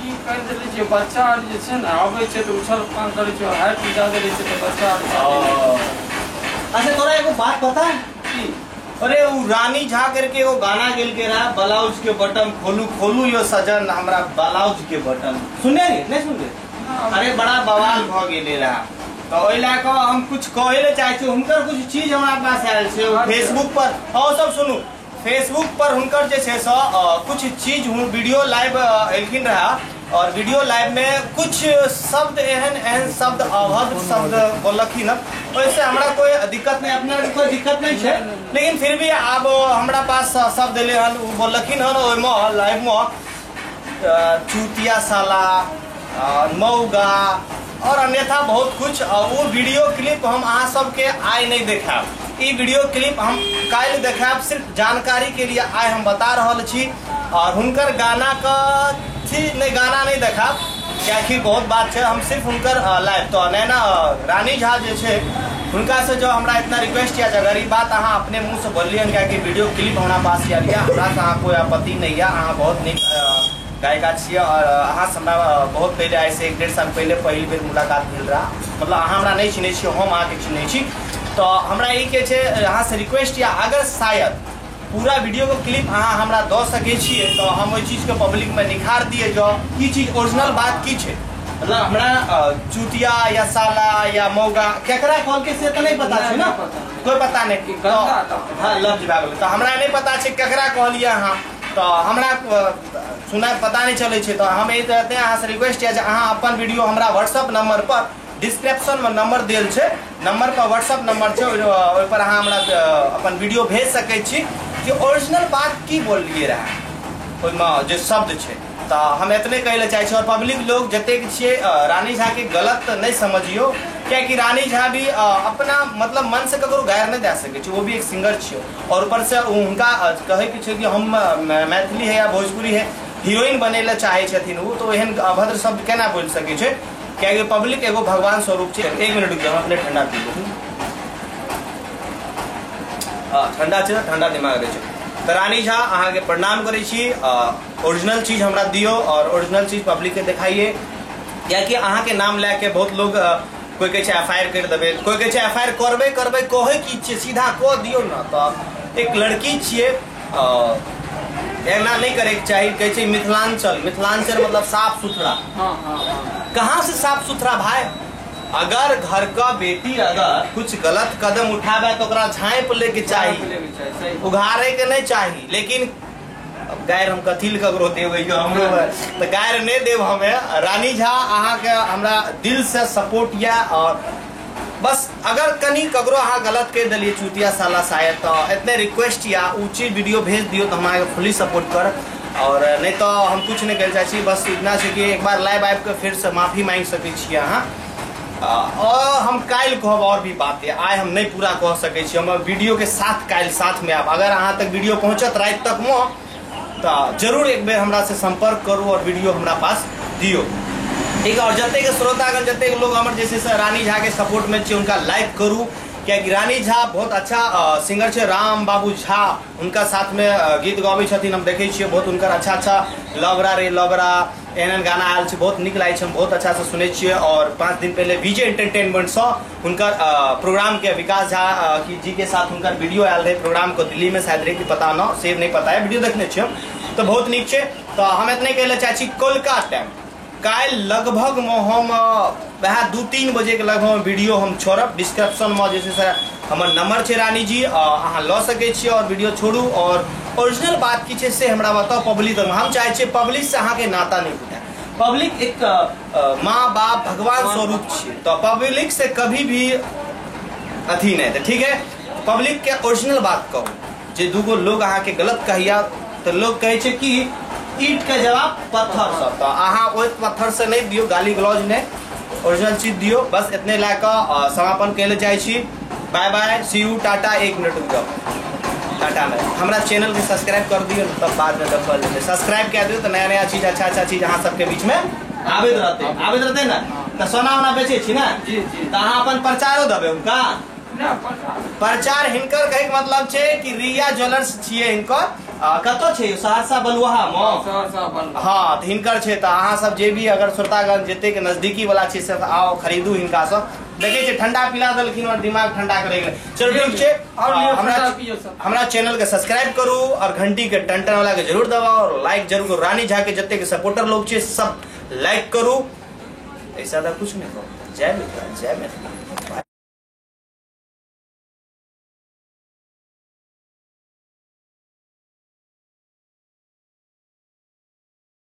की कर देले छै बच्चा आर जे छै ने आबै छै तऽ उछल पान करै छै हाइट ज्यादा रहै छै तऽ बच्चा आर। अच्छा तोरा एगो बात पता है? की? अरे उ रानी झा करके एगो गाना गेल के रहा, ब्लाउज के बटन खोलू खोलू यो सजन हमरा ब्लाउज के बटन, सुने रे नहीं सुनले? अरे बड़ा बवाल भ गेले रहा, तो ओहि लए कऽ हम कुछ कहै लए चाहै छी। हुनकर कुछ चीज हमरा पास आयल छै फेसबुक पर, और सब सुनू, फेसबुक पर हुनकर जे छै से कुछ चीज वीडियो लाइव एलखिन रहा, और वीडियो लाइव में कुछ शब्द एहन एहन शब्द अभद्र शब्द बोललखिन, ओहिसे हमरा कोई दिक्कत नहीं, अपना कोई दिक्कत नहीं छै, लेकिन फिर भी आब हमरा पास शब्द एलै हन, ओ बोललखिन हन ओहिमे लाइव में चूतिया साला, मौगा और अन्यथा बहुत कुछ। वो वीडियो क्लिप हम अहाँ सबके आइ नहीं देखायब, ई वीडियो क्लिप हम काल्हि देखायब, सिर्फ जानकारी के लिए आइ हम बता रहल छी। और हुनकर गाना का नहीं, गाना नहीं देखायब कियाकि बहुत बात छै, हम सिर्फ हुनकर लाइव। तो नैना रानी झा जे छै हुनका से जो हमरा इतना रिक्वेस्ट यऽ, अगर ई बात अहाँ अपने मुँह से बोललियै कियाकि वीडियो क्लिप हमरा पास आयल यऽ, हमरा से अहाँ कोई आपत्ति नहीं यऽ, अहाँ बहुत नीक गायिका छियै और अहाँ से हमरा बहुत पहिले आइ से 1-1.5 साल पहिले पहिल बेर मुलाकात भेल रहा, मतलब अहाँ हमरा नहीं चिन्है छी, हम अहाँके चिन्है छी। तो हमरा ई के छै अहाँ से रिक्वेस्ट यऽ, अगर शायद पूरा वीडियो के क्लिप अहाँ हमरा दऽ सकै छियै तो हम ओहि चीजके पब्लिक में निखार दिए जो की चीज ओरिजिनल बात की छै। मतलब हमरा चूतिया या साला या मौगा केकरा कहलकै से तऽ नहीं पता छै ने, कोई पता नहीं, हाँ लफ्ज भए गेलै, तऽ हमरा नहीं पता छै केकरा कहलियै अहाँ, तो हमरा सुना पता नहीं चलै छै। तो हम एहि तरह अहाँ से रिक्वेस्ट यऽ जे अहाँ अपन वीडियो हमरा व्हाट्सअप नंबर पर डिस्क्रिप्शन में नंबर देल छै, नंबर पर व्हाट्सअप नंबर छै, ओहि पर अहाँ हमरा अपन वीडियो भेज सकै छी कि ओरिजिनल बात की बोललियै रहए ओहिमे जे शब्द छै। तो हम एतने कहै लए चाहै छी। और पब्लिक लोग जतेक छियै रानी झा के गलत नहीं समझियो, कियाकि रानी झा भी अपना मतलब मन से ककरो गायर नहीं दे सकै छै, वो भी एक सिंगर छियै। और ऊपर से हुनका कहै के छै कि हम मैथिली है या भोजपुरी है हीरोइन बनै लए चाहै छथिन ओ, तो एहन अभद्र शब्द केना बोलि सकै छै, कियाकि पब्लिक एगो भगवान स्वरूप छै। 1 मिनट रुक जाउ, हम अपने ठंडा पी लेब। ठंडा छै ठंडा दिमाग रहै छै। तऽ रानी झा अहाँके प्रणाम करै छी, ओरिजिनल चीज हमरा दियौ और ओरिजिनल चीज पब्लिक के देखाइए, कियाकि अहाँके नाम लए के बहुत लोग कोई कहै छै एफ I R करि देबै, कोई कहै छै एफ I R करबै करबै, कहै की छियै सीधा कऽ दियौ ने। तऽ एक लड़की छियै, एना नहीं करैके चाही। कहै छै मिथिलांचल, मिथिलांचल मतलब साफ सुथरा, कहाँ से साफ सुथरा भाई? अगर घर का बेटी अगर कुछ गलत कदम उठावे तो ओकरा झाँप ले के चाही, उघारे के नहीं चाही। लेकिन गायर हम कथी ले ककरो देबै हमरो तो गायर नहीं देब हमें। रानी झा अहाँ के हमरा दिल से सपोर्ट या, और बस अगर कनी ककरो अहाँ गलत कहि देलियै चूतिया साला शायद, तो इतने रिक्वेस्ट या उ चीज वीडियो भेज दियौ तो हम अहाँके फुली सपोर्ट कर, और नहीं तो हम कुछ नहीं कहै चाहै छी। बस इतना छै कि एक बार लाइव आबि कऽ फेरसँ माफी मांगि सकै छी अहाँ, और हम काल्हि कहब और भी बात है, आइ हम नहीं पूरा कह सकै छी। हम वीडियो के साथ काल्हि साथ में आब, अगर अहाँ तक वीडियो पहुँचत राति तक में तो जरूर एक बेर हमरा से संपर्क करू और वीडियो हमरा पास दियौ, ठीक है। और जतेक श्रोतागण जतेक लोग हमर जे छै से रानी झा के सपोर्ट में छी उनका लाइक करू, कियाकि रानी झा बहुत अच्छा सिंगर छै। राम बाबू झा उनका साथ में गीत गाबै छथिन, हम देखै छियै बहुत हुनकर अच्छा अच्छा लवरा रे लवरा एहन एहन गाना आयल छै, बहुत नीक लागै छै, हम बहुत अच्छा से सुनै छियै। और 5 दिन पहिले विजय एंटरटेनमेंट सँ हुनकर प्रोग्राम के विकास झा जी के साथ हुनकर वीडियो आयल रहै प्रोग्राम को, दिल्ली में शायद रहै कि पता न, सेव नहीं पता है, वीडियो देखने छियै हम, तो बहुत नीक छै। तो हम एतने कहै लए चाहै छी कोलका टाइम काल्हि लगभग में हम वएह 2-3 बजे के लगभग वीडियो हम छोड़ब। डिस्क्रिप्शन में जे छै से हमर नंबर छै रानी जी, अहाँ लऽ सकै छियै और वीडियो छोड़ू। और ओरिजिनल बात की छै से हमरा बताउ पब्लिक तक, हम चाहै छियै पब्लिक से अहाँके नाता नहि टूटै। पब्लिक एक माँ बाप भगवान स्वरूप छियै, तो पब्लिक से कभी भी अथी नहीं, तो ठीक है पब्लिक के ओरिजिनल बात कहू। जे दूगो लोग अहाँके गलत कहिया तो लोग कहै छै कि ईट के जवाब पत्थर से, तो अहाँ ओहि पत्थर से नहीं दियौ, गाली गलौज नहीं, ओरिजिनल चीज दियौ। बस इतने लए कऽ समापन करै लए चाहै छी। Bye bye, see you, tata. 1 minute रुक जाओ, टाटा नहीं, हमरा चैनल के सब्सक्राइब कर दियौ तब बाद में देखल जेतै। सब्सक्राइब कए दियौ तऽ नया नया चीज अच्छा अच्छा चीज अहाँ सबके बीच में आबैत रहतै, आबैत रहतै ने। तऽ सोना उना बेचै छी ने? जी जी। तऽ अहाँ अपन प्रचारो देबै हुनका? प्रचार हिनकर कहैके मतलब छै कि रिया ज्वेलर्स छियै हिनकर, कतऽ छै सहरसा बलुआहा मे? सहरसा बलुआहा। हाँ, तऽ हिनकर छै। तऽ अहाँ सब जे भी अगर सुरतागंज जतेक नजदीकी वाला छै से आओ खरीदू हिनका सँ। देखै छियै ठंडा पिला देलखिन और दिमाग ठंडा करे गेलै। चलू ठीक छै, और लिअ, हमरा ठंडा पियौ सब। हमरा चैनल के सब्सक्राइब करू और घंटी के टन टन वाला के जरूर दबाउ और लाइक जरूर करू। रानी झा के जतेक सपोर्टर लोग छै सब लाइक करू। ऐसा ज्यादा कुछ नहीं कहू। जय मिथिला, जय मैथिली।